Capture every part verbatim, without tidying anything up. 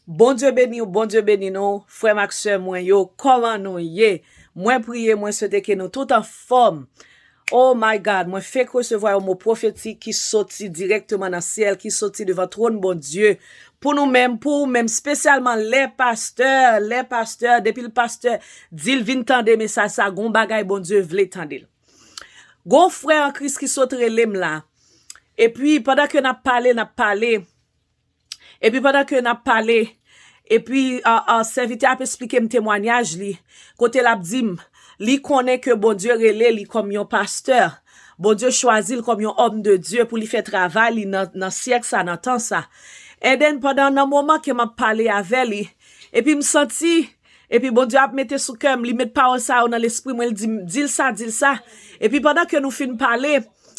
Bondye beni w, Bondye beni nou, frè m ak sè mwen yo, kòman nou ye? Mwen priye, mwen swete ke nou tout anfòm. Oh my God, mwen fek resevwa yon mo pwofetik ki soti dirèkteman nan syèl, ki soti devan twòn Bondye. Pou nou menm, pou ou menm, espesyalman lè pastè, lè pastè, depi l pastè di l vin tande mesaj sa, gon bagay Bondye vle tande l. Gon frè an Kris ki sot rele m la. Epi, pandan ke n ap pale, n ap pale. Epi, pandan ke n ap pale, epi, a, a, sèvitè ap esplike m temwanyaj li, kote l ap di m, li konnen ke Bondye rele li kòm yon pastè. Bondye chwazi l kòm yon òm de Dye pou li fè travay li nan, nan syèk sa, nan tan sa. And then, pandan nan moman ke m ap pale avè li, epi m santi, epi Bondye ap mete sou kè m, li met pawòl sa yo nan lespri mwen, li di m, di l sa, di l sa. Epi pandan ke nou fin pale,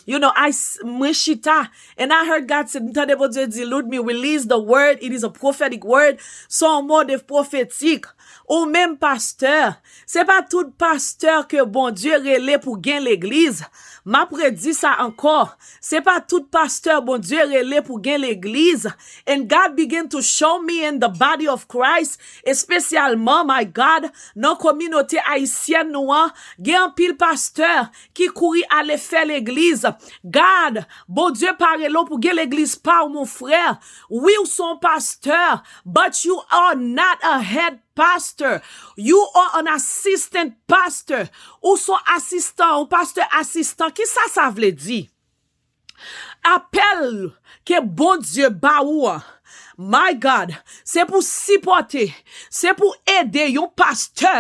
you know, I, s- mwen chita, and I heard God say, m tande Bondye di, Ludmi, release the word, it is a prophetic word, se yon mo de pwofetik. Ou menm pastè, se pa tout pastè ke Bondye rele pou gen legliz. M ap redi sa ankò. Se pa tout pastè Bondye rele pou gen legliz. And God begin to show me in the body of Christ, espesyalman, my God, nan kominote ayisyèn nou an, gen anpil pastè ki kouri ale fè legliz. God, Bondye pa rele w pou gen legliz pa w, mon frè. Wi, ou se yon pastè, but you are not a head pastor. You are an assistant pastor. Ou se yon asistan, yon pastè asistan. Kisa sa vle di? Apèl ke Bondye ba ou an, my God, se pou sipòte, se pou ede yon pastè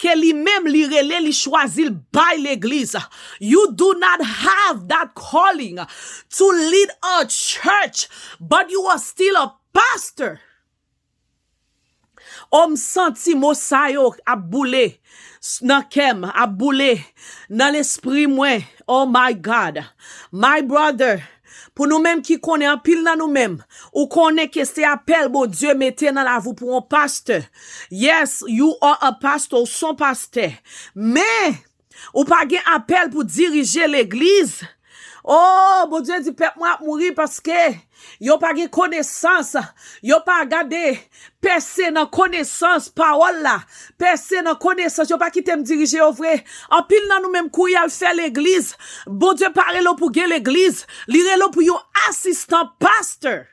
ke li menm li rele, li chwazi, l bay legliz. You do not have that calling to lead a church, but you are still a pastor. Oh, m santi mo sa yo ap boule s- nan kè m, ap boule nan lespri mwen. Oh my God. My brother, pou nou menm ki konnen, anpil nan nou menm, ou konnen ke se apèl Bondye mete nan lavi w pou yon pastè. Yes, you are a pastor, ou se yon pastè. Men, ou pa gen apèl pou dirije legliz. Oh, Bondye di pèp mwen ap mouri paske yo pa gen konesans. Yo pa gade pèse nan konesans pawòl la. Pèse nan konesans. Yo pa kite m dirije yo vre. Anpil nan nou menm kouri al fè legliz. Bondye pa rele w pou gen legliz. Li rele w pou yon asistan pastè.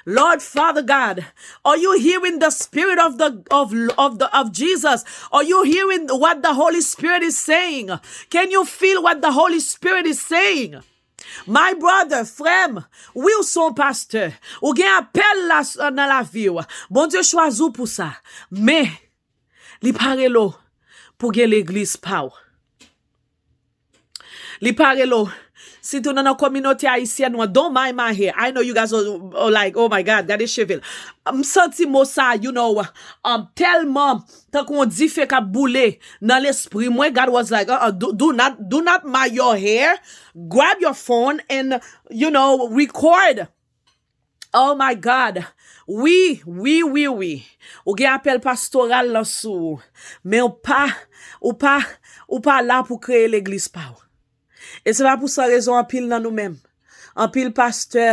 Lord Father God, are you hearing the spirit of the of of the of Jesus? Are you hearing what the Holy Spirit is saying? Can you feel what the Holy Spirit is saying? My brother, frè m, wi, ou se yon pastè. Ou gen apèl la s- nan lavi w. Bondye chwazi w pou sa. Men, li pa rele w pou gen legliz pa w. Li pa rele w. Sitou nan, nan kominote ayisyèn nou an, don't mind my hair. I know you guys are, are like, oh my God, gade cheve l. M santi mo sa, you know, um, tèlman tankou yon dife k ap boule nan lespri mwen. God was like, uh, uh, do, do not, do not mind your hair. Grab your phone and, you know, record. Oh my God. Wi, wi, wi, wi. Ou gen apèl pastoral lan sou ou. Men ou pa, ou pa, ou pa la pou kreye legliz pa w. E se pa pou sa rezon anpil nan nou menm. Anpil pastè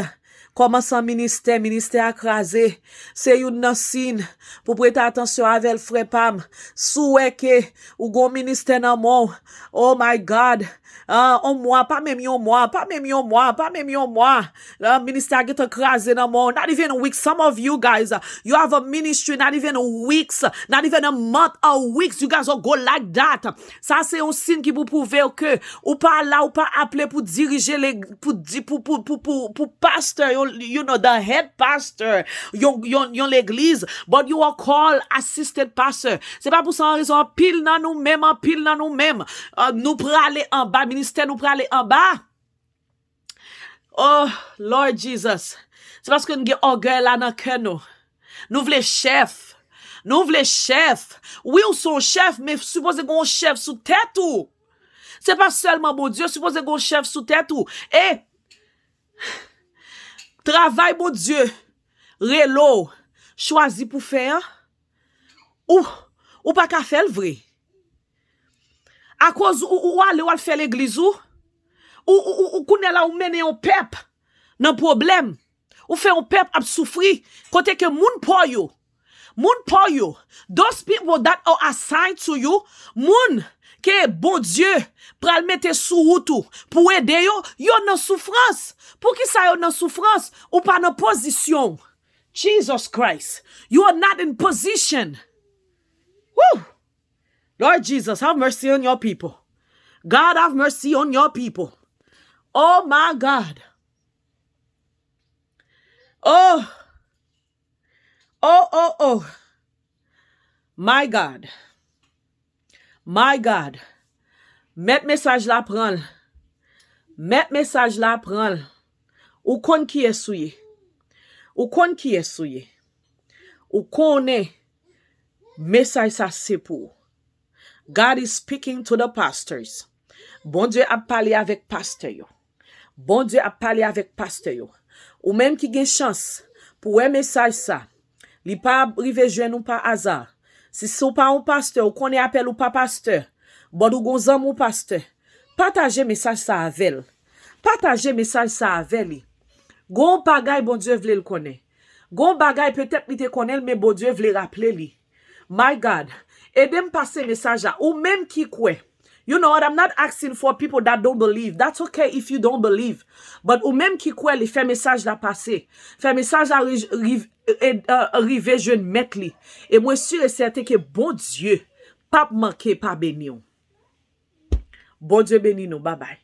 kòmanse an ministè, ministè a kraze. Se youn nan siy pou prete atansyon avè l, frè pa m. Si w wè ke ou gon ministè nan men w, oh my God, ah, on mwa, pa menm yon mwa, pa menm yon mwa, pa menm yon mwa. Ah, ministè a gentan kraze nan men w. Not even weeks. Some of you guys, uh, you have a ministry, not even weeks, not even a month or weeks. You guys will go like that. Sa se yon siy ki pou pwouve w ke ou pa la, ou pa aple pou dirije, pou, di- pou, pou, pou, pou, pou pastè, yon, you know, the head pastor, yon, yon, yon legliz, but you are called assistant pastor. Se pa pou sa rezon anpil nan nou menm, anpil nan nou menm, uh, nou prale anba, ministè nou prale anba. Oh, Lord Jesus. Se paske nou gen ògèy la nan kè nou. Nou vle chèf. Nou vle chèf. Wi, ou se yon chèf, men sipoze gen yon chèf sou tèt ou. Se pa sèlman Bondye, sipoze gen yon chèf sou tèt ou. E travay Bondye rele w chwazi pou fè an, ou, ou pa ka fè l vre. Akoz ou, ou ale, w al fè legliz ou, ou, ou, ou, ou kounye a la, ou mennen yon pèp nan pwoblèm. Ou fè yon pèp ap soufri kote ke moun pa w yo, moun pa w yo, those people that are assigned to you, moun ke Bondye pral mete sou wout ou pou ede yo, yo nan soufrans. Poukisa yo nan soufrans? Ou pa nan pozisyon w. Jesus Christ, you are not in position. Woo! Lord Jesus, have mercy on your people. God, have mercy on your people. Oh my God. Oh. Oh, oh, oh. My God. My God. Mèt mesaj la pran l. Mèt mesaj la pran l. Ou konn kiyès ou ye. Ou konn kiyès ou ye. Ou konnen mesaj sa se pou ou. God is speaking to the pastors. Bondye ap pale avèk pastè yo. Bondye ap pale avèk pastè yo. Ou menm ki gen chans pou wè mesaj sa, li pa rive jwenn ou pa aza. Si, si w pa yon pastè, ou konnen apèl ou pa pastè, but ou gon zanmi w pastè, pataje mesaj sa avè l. Pataje mesaj sa avè li. Gon bagay Bondye vle l konnen. Gon bagay petèt li te konnen l, men Bondye vle raple li. My God, ede m pase mesaj la. Ou menm ki kwè. You know what? I'm not asking for people that don't believe. That's okay if you don't believe. But ou menm ki kwè li, fè mesaj la pase. Fè mesaj la ri- ri- e- e- rive jwenn mèt li. E mwen si e sèten ke Bondye p ap manke pa beni w. Bondye beni nou. Babay.